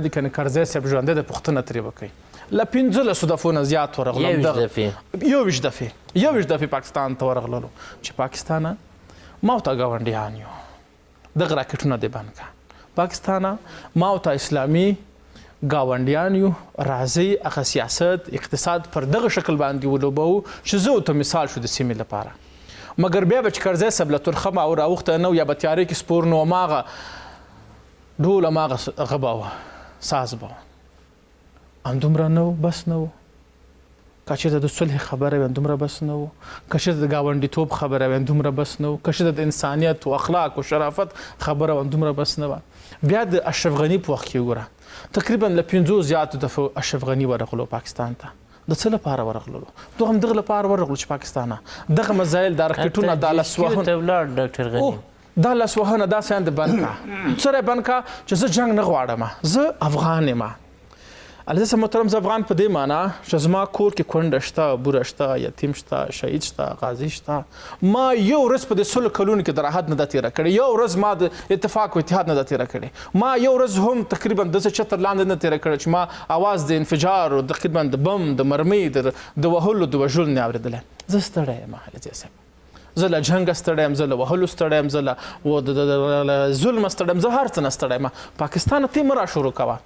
دی کنه کرزی صاحب ژوندی د پوښتنه ترې وکړئ له 15 دفعو نه زیات ورغلم 21 دفعې 21 دفعې پاکستان ته ورغللو چې پاکستانه ما او تا ګاونډیان یو، دغه راکټونه دې بند کړه. پاکستانه ما او تا اسلامي ګاونډیان یو، راځئ هغه سیاست اقتصاد پر دغه شکل باندې ولوبوو چې زه او ته مثال شو د سیمې لپاره. مګر بیا به چې کرزی صاحب له تورخمه او راوخته نه یا به تیارې کې سپور نو هماغه ډول هماغه هغه به وه، ساز به وه. همدومره نه و بس نه و. که چېرته د صلح خبره وي همدومره بس نه و، که چېرته د ګاونډیتوب خبره وي همدومره بس نه و، که چېرته د انسانیت و اخلاق و شرافت خبره وه همدومره بس نه وه. بیا د اشرف غني په وخت کې وګوره تقریبا له 5 زیاتو دفعو اشرف غني ورغلو پاکستان ته. د څه لپاره ورغللو؟ دوی هم دغه لپاره ورغلو چې پاکستانه دغه مزایل دا راکټونه دا لاسوهنه دا لاسوهنه دا شیان د بند کا سره بند کا چې زه جنګ نه غواړم، زه افغان یم. علیزی صاحب محترم، زه افغان په دې معنا چې زما کور کې کونډه شته، بوره شته، یتیم شته، شهید شته، غازي شته. ما یو ورځ په دې 100 کلونو کې د راحت نه ده تېره کړې، یو ورځ ما د اتفاق او اتحاد نه ده تېره کړې، ما یو ورځ هم تقریبا داسې چتر لاندې نه تېره کړې چې ما اواز د انفجار او تقریبا د بم د مرمۍ د وهلو د وژلو نه اورېدلی. زه ستړی یم علیزی صاحب، زه له جنګه ستړی یم، زه له وهلو ستړی یم، زه له ظلمه ستړی یم، زه هر څه نه ستړی یم. پاکستانه ته مه را شروع کوه.